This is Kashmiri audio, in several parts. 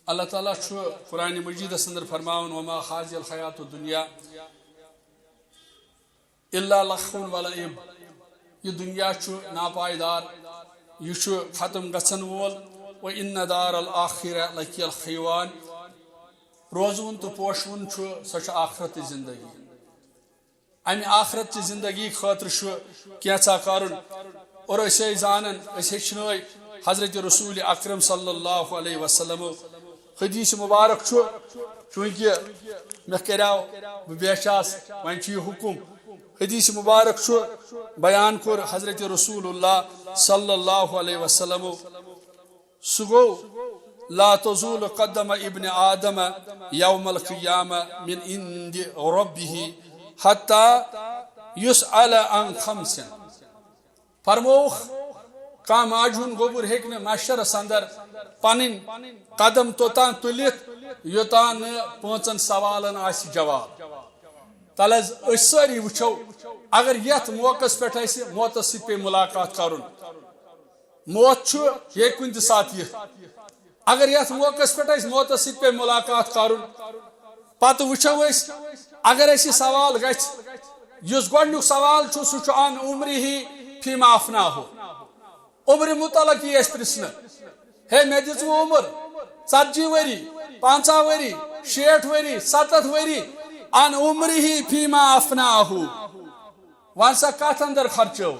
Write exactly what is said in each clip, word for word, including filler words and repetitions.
اللہ تعالیٰ چھُ قرآن مجیدس اندر فرماوان، "وما هذه الحیات الدنیا الا لهو ولعب۔" یہِ دُنیا چھُ ناپائیدار، یہِ چھُ ختم گژھن وول۔ "وان دار الآخرۃ لہی الحیوان۔" روزوُن تہٕ پوشوُن چھُ، سۄ چھِ آخرتٕچ زندگی۔ امہِ آخرت چہِ زندگی خٲطرٕ چھُ کینٛژھا کرُن۔ اور أسۍ ٲسۍ زانان، أسۍ ہیٚچھنٲے حضرت رسول اکرم صلی اللہ علیہ وسلم حدیث مبارک چھُ، چونکہ مےٚ کریاو، بہٕ بیچھاس، وۄنۍ چھُ یہِ حکم۔ حدیث مبارک چھُ، بیان کوٚر حضرت رسول اللہ صلی اللہ علیہ وسلم۔ سُہ گوٚو، "لا تزول قدم ابن آدم یوم القیامہ من عند ربہ حتی یسأل عن خمس۔" فرمووُکھ، کانٛہہ ماجہِ ہُنٛد گوٚبُر ہیٚکہِ نہٕ محشرس اندر پنٕنۍ قدم توٚتام تُلِتھ، یوٚتام نہٕ پانٛژن سوالن آسہِ جواب۔ تلہٕ حظ، أسۍ سٲری وٕچھو، اگر یتھ موقعس پٮ۪ٹھ اسہِ موتس سۭتۍ پیٚیہِ ملاقات کرُن، موت چھُ، یہِ ہیٚکہِ کُنہِ تہِ ساتہٕ یِتھ۔ اگر یتھ موقعس پٮ۪ٹھ اسہِ موتس سۭتۍ پیٚیہِ ملاقات کرُن، پتہٕ وٕچھو أسۍ، اگر اسہِ یہِ سوال گژھِ، یُس گۄڈنیُک سوال چھُ، سُہ چھُ عن عمرہ فیما افناہ۔ عمرِ متعلق یی اسہِ پرژھنہٕ، ہے، مےٚ دِژوٕ عمر ژتجی ؤری، پنژاہ ؤری، شیٹھ ؤری، ستتھ ؤری، عن عمرہ فیما افناہ۔ وَن سا کتھ اندر خرچٲو؟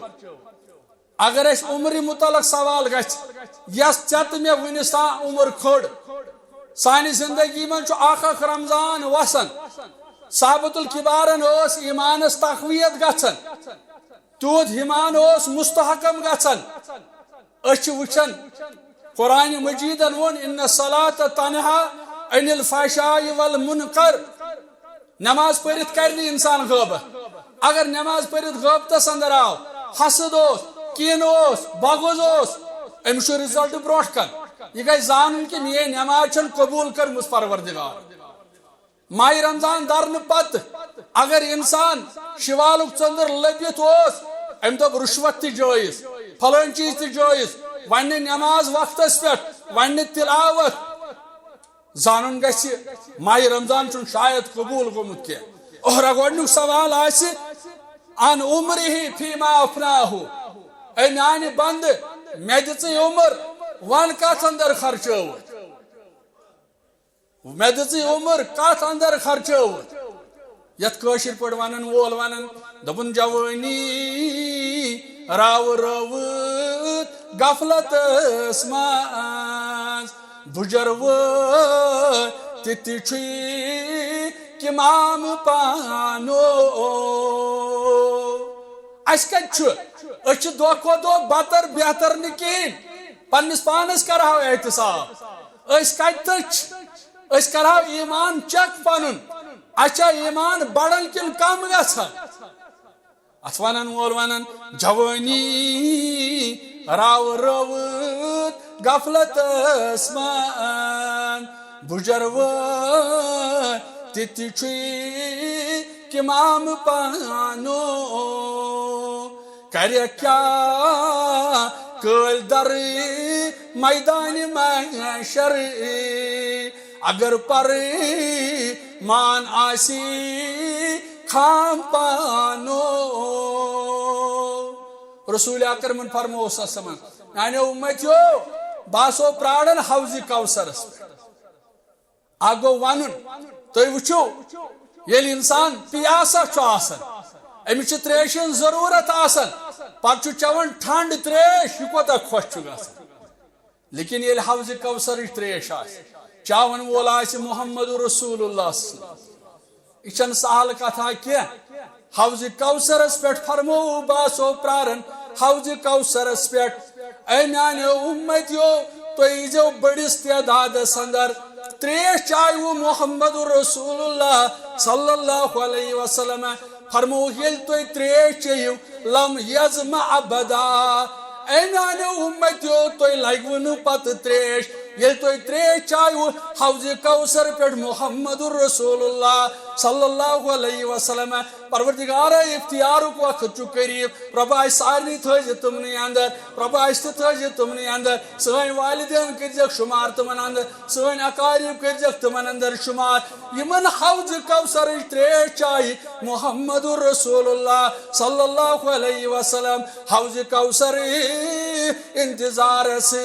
اگر اسہِ عمرِ متعلق سوال گژھِ، یس ژےٚ تہٕ مےٚ وُنس تام عمر کھٔڑ، سانہِ زندگی منٛز چھُ اکھ اکھ رمضان وسان۔ صحابۃ الکبارن ٲس ایمانس تقویت گژھان، تیوٗت ایمان اوس مستحکم گژھان۔ أسۍ چھِ وٕچھان، قرآن مجیدن ووٚن، "ان الصلاۃ تنہا عن الفحشاء والمنکر۔" نماز پٔرِتھ کرِ نہٕ انسان غٲبت۔ اگر نماز پٔرِتھ غٲبتس اندر آو، حسد اوس، کینہٕ اوس، بغض اوس، أمِس چھُ result برونٛٹھ کن۔ یہِ گژھِ زانُن کہِ میٲنۍ نماز چھنہٕ قبول کٔرمٕژ پروردگار۔ ماہِ رمضان درنہٕ پتہٕ اگر انسان شوالُک ژٔنٛدٕر لٔبِتھ اوس، أمۍ دوٚپ، رُشوت تہِ جٲیز، فلٲنۍ چیٖز تہِ جٲیز، وۄنۍ نہٕ نماز وقتس پٮ۪ٹھ، وۄنۍ نہٕ تلاوت۔ زانُن گژھِ، ماہِ رمضان چھُنہٕ شاید قبول گوٚمُت کینٛہہ۔ اہرا گۄڈنیُک سوال آسہِ، "عن عمرہ فیما افناہ۔" اے میانہِ بندٕ، مےٚ دِژٕے عمر، وَن کتھ اندر خرچٲوٕتھ؟ مےٚ دِژٕے عمر، کتھ اندر خرچٲوٕتھ؟ یتھ کٲشِر پٲٹھۍ ونن وول ونان، دوٚپُن، "جوٲنی راو رٲوٕتھ غفلتس منٛز، بُجر وٲتِتھ تہِ چھُے کمام پانو۔" اسہِ کتہِ چھُ؟ أسۍ چھِ دۄہ کھۄتہٕ دۄہ بدتر بہتر نہٕ کِہیٖنۍ۔ پننِس پانس کرہو احتساب۔ أسۍ کتہِ تٔچھ؟ أسۍ کرہو ایمان check پنُن، اچھا، ایمان بڑان کِنہٕ کم گژھان؟ اتھ ونن وول ونن، جوٲنی راو رٲوٕتھ غفلتس منٛز، بُجر وٲتِتھ تہِ چھُے کمام پانو۔ کرِ کیٛاہ کٲلۍ درٕے میدانِ محشر، اگر پرمان آسی خام پانو۔ رسول اکرمن فرموو صلی اللہ علیہ وسلمن، میانیو امتیو، بہٕ آسو پراران حوض کوثرس پٮ۪ٹھ۔ اکھ گوٚو ونُن، تُہۍ وٕچھِو، ییٚلہِ انسان پیاسا چھُ آسان، أمِس چھِ تریشہِ ہٕنٛز ضروٗرت آسان، پتہٕ چھُ چٮ۪وان ٹھنڈ تریش، یہِ کوٗتاہ خۄش چھُ گژھان۔ لیکن ییٚلہِ حوض کوثرٕچ تریش آسہِ، چاون وول آسہِ محمد رسول اللہ صلی اللہ علیہ وسلم، یہِ چھَنہٕ سہل کتھا کینٛہہ۔ حوض کوثرس پٮ۪ٹھ فرموو، بہٕ آسو پراران حوض کوثرس پٮ۪ٹھ۔ اے میانیو امتیو، تُہۍ ییٖزیو بٔڑِس تعدادس اندر۔ تریش چایوٕ محمد رسول اللہ صلی اللہ علیہ وسلم۔ فرمووُکھ، ییٚلہِ تُہۍ تریش چیٚیِو، لم یظمأ ابدا۔ اے میانیو امتیو، تُہۍ لگوٕ نہٕ پتہٕ تریش۔ ییٚلہِ تُہۍ ترٛیش چایہِ حوضِ کوثر پٮ۪ٹھ محمد رسول اللہ صلی اللہ علیہ وسلم، پروردگارا، اختیارُک وقت چھُ قریب، رۄبا، اَسہِ سارنٕے تھٲوزِ تِمنٕے اندر، رۄبا، اَسہِ تہِ تھٲوزِ تِمنٕے اندر، سٲنۍ والدین کٔرزٮ۪کھ شُمار تِمن اندر، سٲنۍ اقارب کٔرزٮ۪کھ تِمن اندر شُمار۔ یِمن حوضِ کوثرٕچ ترٛیش چایہِ محمد رسول اللہ صلی اللہ علیہ وسلم، حوضِ کوثر انتظارس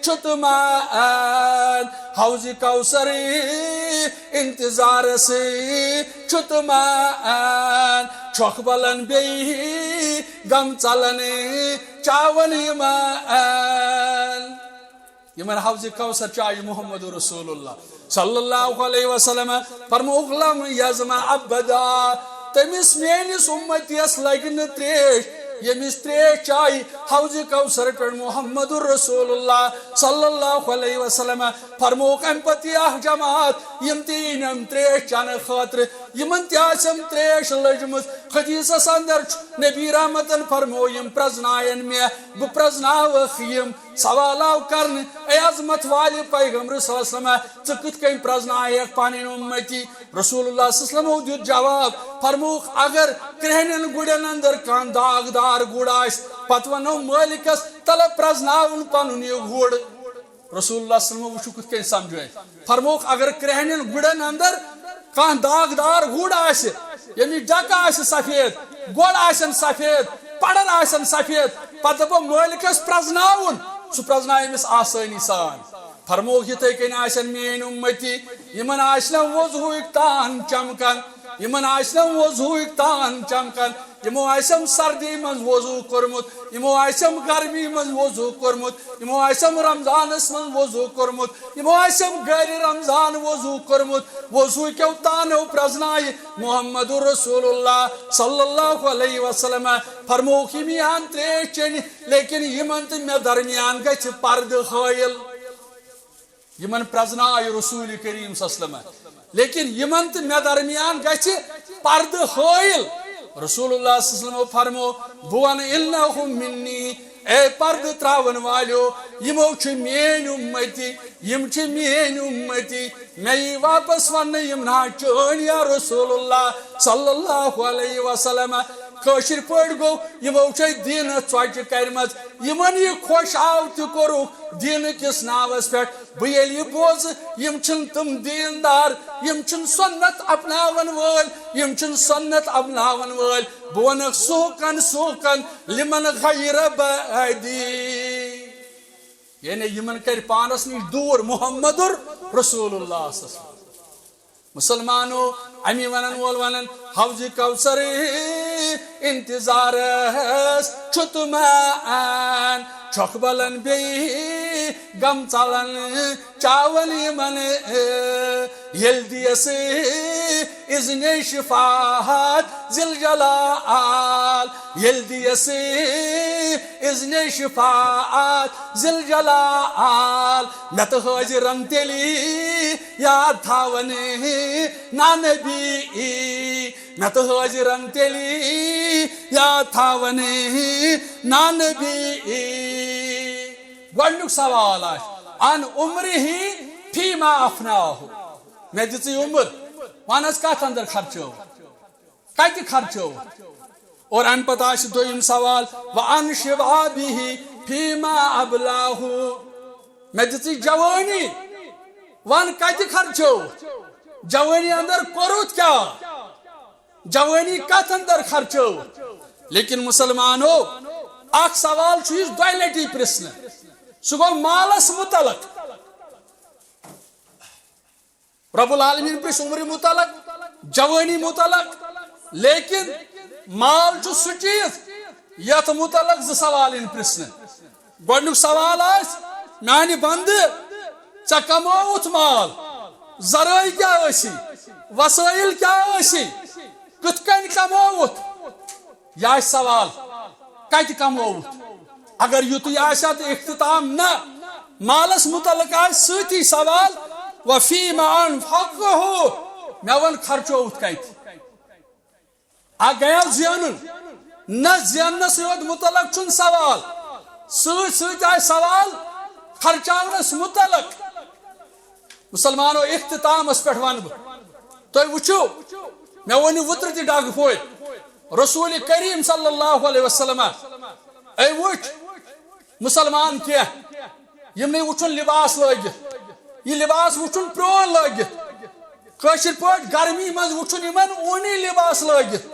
چھُ تمان، حوضِ کوثر انتظارس چھُ تمان، چھۄکھ بلن بیٚیہِ غم ژلن چاون یِمان۔ یِمن حوضِ کوثر چایہِ محمد رسول اللہ صلی اللہ علیہ وسلم فرمووُکھ، "لم یظمأ ابدا"، تٔمِس میٲنِس اُمتیَس لگہِ نہٕ ترٛیش، ییٚمِس ترٛیش چایہِ حوضِ کوثر پٮ۪ٹھ محمد رسول اللہ صلی اللہ علیہ وسلم۔ فرمووُکھ اَمہِ پتہٕ یہِ اکھ جماعت، یِم تہِ یِن اَمہِ ترٛیش چٮ۪نہٕ خٲطرٕ، یِمن تہِ آسٮ۪م ترٛیش لٔجمٕژ۔ حدیثس اندر چھُ نبی رحمتن فرموو، یِم پرزناین مےٚ، بہٕ پرزناوکھ یِم۔ سوال آو کرنہٕ، اے عظمت والہِ پیغمبر صلی اللہ علیہ وسلم، ژٕ کِتھ کٔنۍ پرزناوکھ پنٕنۍ اُمتی؟ رسول اللہ صلی اللہ علیہ وسلمو دیُت جواب، فرمووُکھ، اگر کرٛہنٮ۪ن گُرٮ۪ن اندر کانٛہہ داغدار گُر آسہِ، پتہٕ ونو مٲلکس، تلہ پرزناوُن پنُن یہِ گُر۔ رسول اللہ صلی اللہ علیہ وسلم وٕچھِو کِتھ کٔنۍ سمجھو اَسہِ۔ فرمووُکھ، اگر کرٛہنٮ۪ن گُرٮ۪ن اندر کانٛہہ داغدار گُر آسہِ، یعنی ڈکہٕ آسہِ سفید، گۄڈ آسن سفید، پڑر آسن سفید، پتہٕ دپو مٲلکس پرزناوُن، سُہ پرزنایہِ أمِس آسٲنی سان۔ فرمووُکھ، یِتھے کٔنۍ آسن میٲنۍ اُمتی، یِمن آسہِ نہٕ وضوٗہٕکۍ تان چمکان، یِمن آسہِ نہٕ وضوٗہٕکۍ تان چمکان، یِمو آسٮ۪م سردی منٛز وضوٗ کوٚرمُت، یِمو آسٮ۪م گرمی منٛز وضوٗ کوٚرمُت، یِمو آسٮ۪م رمضانس منٛز وضوٗ کوٚرمُت، یِمو آسٮ۪م غٲرِ رمضان وضوٗ کوٚرمُت۔ وضوٗ کیو تانو پرزنایہِ محمد رسول اللہ صلی اللہ علیہ وسلم۔ فرمووُکھ، یِم یِہن ترٛیش چیٚنہِ، لیکن یِمن تہٕ مےٚ درمیان گژھِ پردٕ حٲیِل۔ یِمن پرزنایہِ رسول کریم صلی اللہ علیہ وسلم، لیکن یِمن تہٕ مےٚ درمیان گژھِ پردٕ حٲیِل۔ رسول اللہ صلی اللہ علیہ وسلم فرمو، بہٕ ونہٕ، انہم منی، اے پردٕ تراون والیو، یِمو چھِ میٲنۍ اُمتی، یِم چھِ میٲنۍ اُمتی۔ مےٚ یی واپس وننہٕ، یِم نہ چٲنۍ یا رسول اللہ صلی اللہ علیہ وسلم۔ کٲشِر پٲٹھۍ گوٚو، یِمو چھے دیٖنس ژۄچہِ کرِمژ، یِمن یہِ خۄش آو تہِ کوٚرُکھ دیٖنہٕ کِس ناوس پٮ۪ٹھ۔ بہٕ ییٚلہِ یہِ بوزٕ، یِم چھِنہٕ تِم دیٖندار، یِم چھِنہٕ سُنت اپناون وٲلۍ، یِم چھِنہٕ سُنت اپناون وٲلۍ۔ بہٕ وَنَکھ سُحقن سُحقن لمن غیر بعدی۔ یعنی یِمن کرِ پانس نِش دوٗر محمد رسول اللہ صلی اللہ علیہ وسلم۔ مسلمانو، امی ونن وول ونن، حوض کوثر انتظارس چھُ تمان، چھۄکھ بلن بیٚیہِ غم ژلن چاون یِمن۔ ییٚلہِ دِیس اذنِ شفاعت ذی الجلال، ییٚلہِ دِیس اذنِ شفاعت ذی الجلال، مےٚ تہٕ حٲضِرن تیٚلی یاد تھاوَن نا نبی، مےٚ تہٕ حٲضِرن تیٚلی یاد تھاوَن نا نبی۔ گۄڈٕنیُک سوال آسہِ، عن عمرہ فیما افناہ، مےٚ دِژٕے عمر، وَن حظ کَتھ اندر خرچٲو؟ کتہِ خرچٲو؟ اور امہِ پتہٕ آسہِ دوٚیِم سوال، وعن شبابہ فیما ابلاہ، مےٚ دِژٕے جوٲنی، وَن کتہِ خرچٲو؟ جوٲنی اندر کوٚرُتھ کیٛاہ؟ جوٲنی کتھ اندر خرچٲو؟ لیکن مسلمانو، اکھ سوال چھُ یُس دۄیہِ لٹہِ پرژھنہٕ، سُہ گوٚو مالس متعلق۔ رب العالمین پرژھ عمرِ متعلق، جوٲنی متعلق، لیکن مال چھُ سُہ چیز یتھ متعلق زٕ سوال یِن پرژھنہٕ۔ گۄڈٕنیُک سوال آسہِ، میانہِ بندٕ، ژےٚ کمووُتھ مال، ذرٲیع کیٛاہ ٲسی، وسٲیل کیٛاہ ٲسی، کِتھ کٔنۍ کمووُتھ؟ یہِ آسہِ سوال، کتہِ کمووُتھ؟ اگر یُتُے آسہِ ہا تہٕ اختتام نہ، مالس متعلق آسہِ سۭتی سوال، وفیما انفقہ، مےٚ وَن خرچووُتھ کتہِ؟ آ گیا زینُن؟ نہ، زیننس یوت متعلق چھُنہٕ سوال، سۭتۍ سۭتۍ آسہِ سوال، خرچاونس متعلق۔ مسلمانو، اختتامس پٮ۪ٹھ ونہٕ بہٕ، تُہۍ وٕچھِو، مےٚ ؤنِو وُترٕ تہِ ڈگہٕ پھوٚلۍ۔ رسول کریم صلی اللہ علیہ وسلم، اے وٕچھ، مسلمان کینٛہہ، یِمنٕے وٕچھُن لباس لٲگِتھ، یہِ لباس وٕچھُن پرٛون لٲگِتھ۔ کٲشِر پٲٹھۍ گرمی منٛز وٕچھُن یِمن اوٗنی لباس لٲگِتھ۔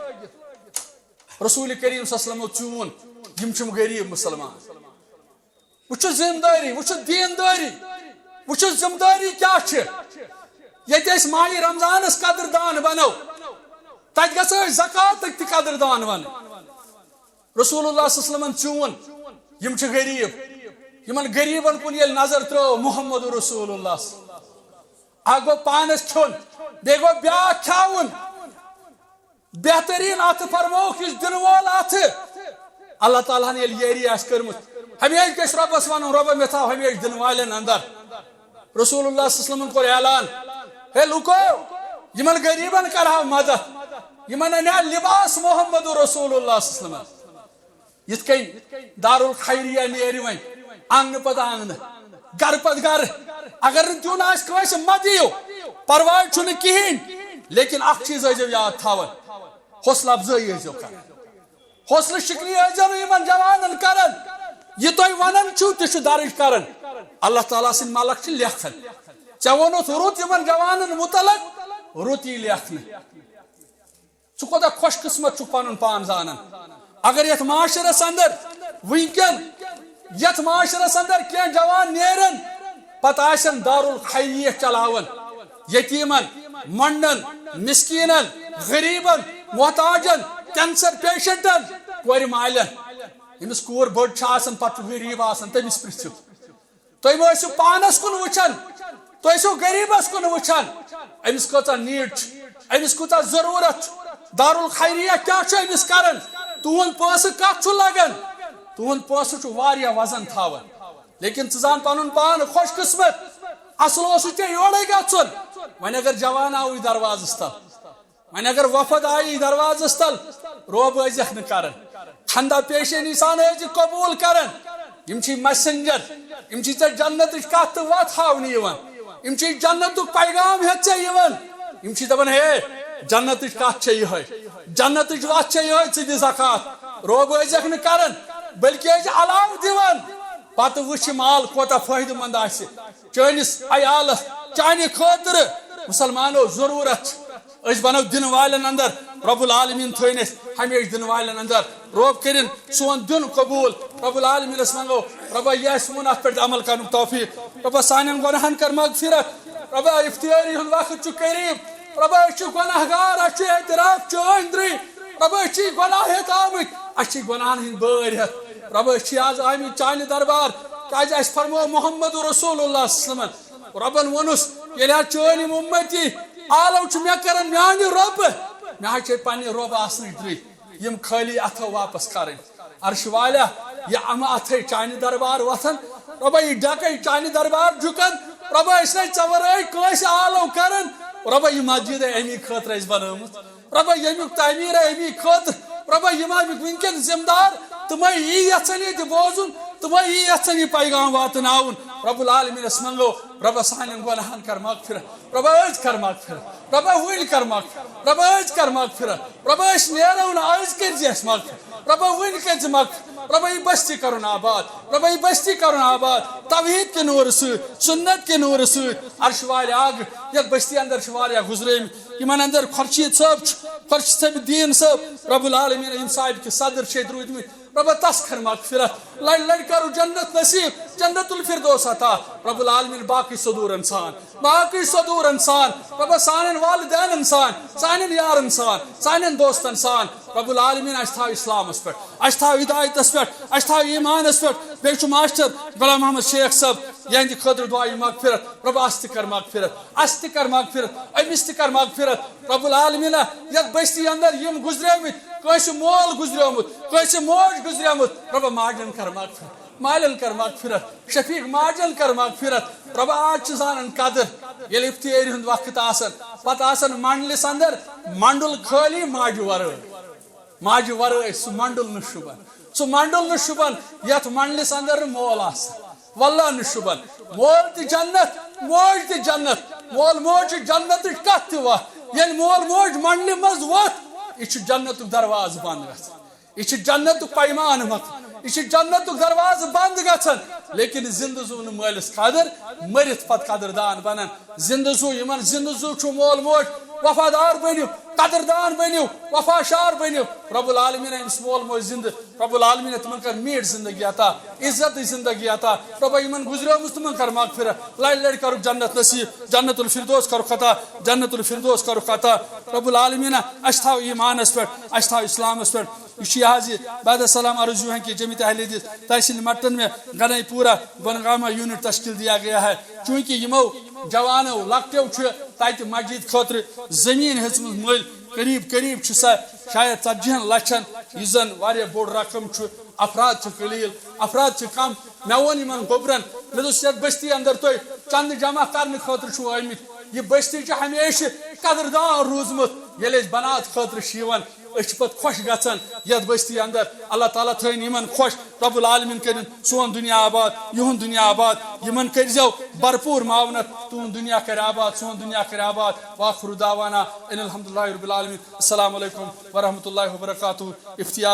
رسول کریم صلی اللہ علیہ وسلمو چون، یِم چھِم غریب مسلمان۔ وٕچھِو ذمہٕ دٲری، وٕچھِو دیٖندٲری، وٕچھِو ذمہٕ دٲری کیٛاہ چھِ۔ ییٚتہِ أسۍ ماہِ رمضانس قدردان بنو، تتہِ گژھو أسۍ زکاتٕکۍ تہِ قدردان بنٕنۍ۔ رسول اللہ صلی اللہ علیہ وسلمن چون، یِم چھِ غریب۔ یِمن غریبن کُن ییٚلہِ نظر ترٲو محمد رسول اللہ، اکھ گوٚو پانس کھیوٚن، بیٚیہِ گوٚو بیٛاکھ کھیاوُن۔ بہترین اتھٕ فرمووُکھ، یُس دِنہٕ وول اتھٕ اللہ تعالیٰ ہن ییٚلہِ یٲری آسہِ کٔرمٕژ، ہمیشہِ گژھِ رۄبس ونُن، "رۄبہ، مےٚ تھاو ہمیشہِ دِنہٕ والٮ۪ن اندر۔" رسول اللہ صلی اللہ علیہ وسلمن کوٚر اعلان، "ہے لوٗکو، یِمن غریبن کرہاو مدد، یِمن انہِ ہا لباس محمد رسول اللہ صلی اللہ علیہ وسلم۔" یِتھ کٔنۍ دارالخیریہ نیرِ وۄنۍ آنٛگنہٕ پتہٕ آنٛگنہٕ، گرٕ پتہٕ گرٕ۔ اگر نہٕ دیُن آسہِ کٲنٛسہِ، مہ دِیِو، پرواے چھُنہٕ کِہیٖنۍ، لیکن اکھ چیٖز ٲسۍزیو یاد تھاوان، حوصلہٕ افزٲیی ٲسۍزیو کران۔ حوصلہٕ شکنی ٲسۍزیو نہٕ یِمن جوانن کران۔ یہِ تُہۍ ونان چھِو، تہِ چھُ درٕج کران۔ اللہ تعالیٰ سٕنٛدۍ ملک چھِ لیکھان۔ ژےٚ ووٚنُتھ رُت یِمن جوانن متعلق، رُت یی لیکھنہٕ۔ ژٕ کوٗتاہ خۄش قسمت چھُکھ پنُن پان زانان۔ اگر یتھ معاشرس اندر وٕنکٮ۪ن، یتھ معاشرس اندر کینٛہہ جوان نیرن، پتہٕ آسن دارالخیریت چلاوان، یتیمن، مۄنڈن، مسکینن، غریبن، محتاجن، کینسر پیشنٹن، کورِ مالٮ۪ن۔ ییٚمِس کوٗر بٔڑ چھِ آسان، پتہٕ چھُ غریب آسان، تٔمِس پرژھِو۔ تُہۍ مہ ٲسِو پانس کُن وٕچھان، تُہۍ ٲسِو غریبس کُن وٕچھان۔ أمِس کۭژاہ need چھِ، أمِس کۭژاہ ضروٗرت چھِ، دارالخیریہ کیٛاہ چھُ أمِس کران؟ تُہُنٛد پونٛسہٕ کتھ چھُ لگان؟ تُہُنٛد پونٛسہٕ چھُ واریاہ وزن تھاوان۔ لیکن ژٕ زان پنُن پان خۄش قسمت، اصل اوسُے ژےٚ یورے گژھُن۔ وۄنۍ اگر جوان آوُے دروازس تل، وۄنۍ اگر وفد آیی دروازس تل، رۄب ٲسۍزٮ۪کھ نہٕ کران۔ خندہ پیشینی سان ٲسۍزِ قبول کران۔ یِم چھی messenger، یِم چھی ژےٚ جنتٕچ کتھ تہٕ وتھ ہاونہٕ یِوان۔ یِم چھی جنتُک پیغام ہٮ۪تھ ژےٚ یِوان۔ یِم چھی دپان، "ہے، جنتٕچ کتھ چھےٚ یِہوٚے، جنتٕچ وتھ چھےٚ یِہوٚے، ژٕ دِ زکات۔" رۄب ٲسۍزٮ۪کھ نہٕ کران، بلکہِ ٲسۍ علاوٕ دِوان۔ پتہٕ وٕچھ یہِ مال کوتاہ فٲیدٕ مند آسہِ۔ چٲنِس عیالس، چانہِ خٲطرٕ، مسلمانو، ضروٗرت چھِ۔ أسۍ بنو دِنہٕ والٮ۪ن اندر، رب العالمین تھٲیِن أسۍ ہمیشہِ دِنہٕ والٮ۪ن اندر۔ رۄب کٔرِن سون دیُن قبوٗل۔ رب العالمینس منٛگو، رۄبا، یہِ اَسہِ ووٚن، اتھ پٮ۪ٹھ عمل کرنُک توفیق۔ رۄبا، سانٮ۪ن گۄناہن کر مغفرت۔ رۄبا، افطٲری ہُنٛد وقت چھُ قریب۔ رۄبا، أسۍ چھِ گۄناہگار، اَسہِ چھُ اعتراف چٲنۍ درٕے۔ رۄبا، أسۍ چھِ گۄناہ ہٮ۪تھ آمٕتۍ، اَسہِ چھِ گۄناہن ہٕنٛدۍ بٲرۍ ہٮ۪تھ۔ رۄبا، أسۍ چھِ آز آمٕتۍ چانہِ دربار، کیازِ اَسہِ فرموو محمد رسول اللہ صلی اللہ علیہ وسلمن، رۄبن ووٚنُس، ییٚلہِ حظ چٲنۍ یِم اُمتی آلو چھِ مےٚ کران میانہِ رۄبہٕ، مےٚ حظ چھِ پننہِ رۄبہٕ آسنٕچ درٕے یِم خٲلی اتھو واپس کرٕنۍ۔ عرش والیا، یہِ امہٕ اتھے چانہِ دربار وۄتھان، رۄبا، یہِ ڈکے چانہِ دربار جُکان، رۄبا، أسۍ نَے ژےٚ ورٲے کٲنٛسہِ آلو کران، رۄبا، یہِ مسجد امی خٲطرٕ اَسہِ بنٲومٕژ۔ رۄبا، ییٚمیُک تعمیٖر اَمی خٲطرٕ، رۄبا، یِم اَمِکۍ وٕنکیٚن ذمہٕ دار، تِمے یی یژھان ییٚتہِ بوزُن، تِمے یی یژھان یہِ پیغام واتناوُن۔ رب العالمینس منٛگو، رۄبا، سانٮ۪ن گۄناہن کر مغفرت، رۄبا، أزۍ کر مغفرت، رۄبا، وٕنۍ کر مغفرت، رۄبا، أزۍ کر مغفرت، رۄبا، أسۍ نیرو نہٕ، أزۍ کٔرۍ زِ اَسہِ مغفرت، رۄبا، وٕنۍ کٔرۍ زِ مغفرت، رۄبا، یہِ بستی کرُن آباد، رۄبا، یہِ بستی کرُن آباد، توحیٖد کہِ نوٗرٕ سۭتۍ، سُنت کہِ نوٗرٕ سۭتۍ۔ عرش والہِ آگہٕ، یتھ بستی اندر چھِ واریاہ گُزرٲمٕتۍ، یِمن اندر خورشید صٲب چھُ، خورشید صٲب دیٖن صٲب، رب العالمین، یِم صاحب کہِ صدر چھِ ییٚتہِ روٗدمٕتۍ، رۄبا، تس کر مغفرت، لڑ لڑ کرو جنت نصیب، جنت الفردوس عطا۔ رب العالمین، باقٕے صدورن سان، باقٕے صدورن سان، رۄبا، سانٮ۪ن والدینن سان، سانٮ۪ن یارن سان، سانٮ۪ن دوستن سان۔ رب العالمین، اَسہِ تھاو اسلامس پٮ۪ٹھ، اَسہِ تھاو ہدایتس پٮ۪ٹھ، اَسہِ تھاو ایمانس پٮ۪ٹھ۔ بیٚیہِ چھُ ماسٹر غلام محمد شیخ صٲب، یِہنٛدِ خٲطرٕ دعایہِ مغفرت۔ رۄبا، اَسہِ تہِ کر مغفرت، اَسہِ تہِ کر مغفرت، أمِس تہِ کر مغفرت۔ رب العالمین، یتھ بستی اندر یِم گُزریمٕتۍ، کٲنٛسہِ مول گُزریومُت، کٲنٛسہِ موج گُزریمٕژ، رۄبا، ماجن کر مغفرت، مالٮ۪ن کر مغفرت، شفیق ماجن کر مغفرت۔ رۄبا، آز چھِ زانان قدر، ییٚلہِ افطٲری ہُنٛد وقت آسان، پتہٕ آسان منڈلِس اندر منڈُل خٲلی ماجہِ ورٲے۔ ماجہِ ورٲے سُہ منڈُل نہٕ شوٗبان، سُہ منڈُل نہٕ شوٗبان یتھ منڈلِس اندر نہٕ مول آسہِ۔ واللہ نہٕ شوٗبان۔ مول تہِ جنت، موج تہِ جنت۔ مول موج چھِ جنتٕچ کتھ تہِ وتھ۔ ییٚلہِ مول موج منڈلہِ منٛز ووٚتھ، یہِ چھُ جنتُک دروازٕ بنٛد گژھان۔ یہِ چھُ جنتُک پیمانہٕ مۄکلان۔ یہِ چھُ جنتُک دروازٕ بنٛد گژھان۔ لیکن زندٕ زوٗ نہٕ مٲلِس قدر، مٔرِتھ پتہٕ قدردان بنان۔ زندٕ زوٗ یِمن زندٕ زوٗ چھُ مول موج، وفادار بٔنِو، قدردان بٔنِو، وفاشار بٔنِو۔ رب العالمین أمِس مول موج زندٕ، رب العالمین تِمن کر میٖٹھ زندگی عطا، عزت زندگی عطا۔ رب یِمن گزریمٕژ تِمن کر مغفرت، لڑِ لڑِ کرُکھ جنت نصیب، جنت الفردوس کرُکھ عطا، جنت الفردوس کرُکھ عطا۔ رب العالمین اَسہِ تھاو ایٖمانس پٮ۪ٹھ، اَسہِ تھاو اسلامس پٮ۪ٹھ۔ یہ چھ یہ حظ یہ بعد السلام عرض یوہن کہ جمعیت اہل حدیث تحصیل مٹن میں گنائی پورہ بنگامہ یونٹ تشکیل دیا گیا ہے، چونکہ یمو جوانو لکٹیو چھ تتہ مسجد خاطر زمین ہیژمت مل، قریب قریب چھ سہ شاید ژتجی ہن لچھن، یہ زن واریاہ بوڑ رقم چھ۔ افراد چھ قلیل، افراد چھ کم۔ مےٚ ووٚن یمن گوٚبرن، مےٚ دوٚپُس، یتھ بستی اندر تُہۍ چندٕ جمع کرنہٕ خٲطرٕ چھِو آمٕتۍ، یہِ بستی چھِ ہمیشہِ قدردان روٗزمٕژ۔ ییٚلہِ أسۍ بنات خٲطرٕ چھِ یِوان، أسۍ چھِ پتہٕ خۄش گژھان یتھ بستی اندر۔ اللہ تعالیٰ تھٲیِن یِمن خۄش، رب العالمین کٔرِن سون دُنیا آباد، یِہُنٛد دُنیا آباد۔ یِمن کٔرۍزیو بھرپوٗر معاونت، تُہُنٛد دُنیا کرِ آباد، سون دُنیا کرِ آباد۔ وآخر دعوانا ان الحمد للہ رب العالمین۔ السلام علیکم ورحمۃ اللہ وبرکاتہ۔ افتیاح۔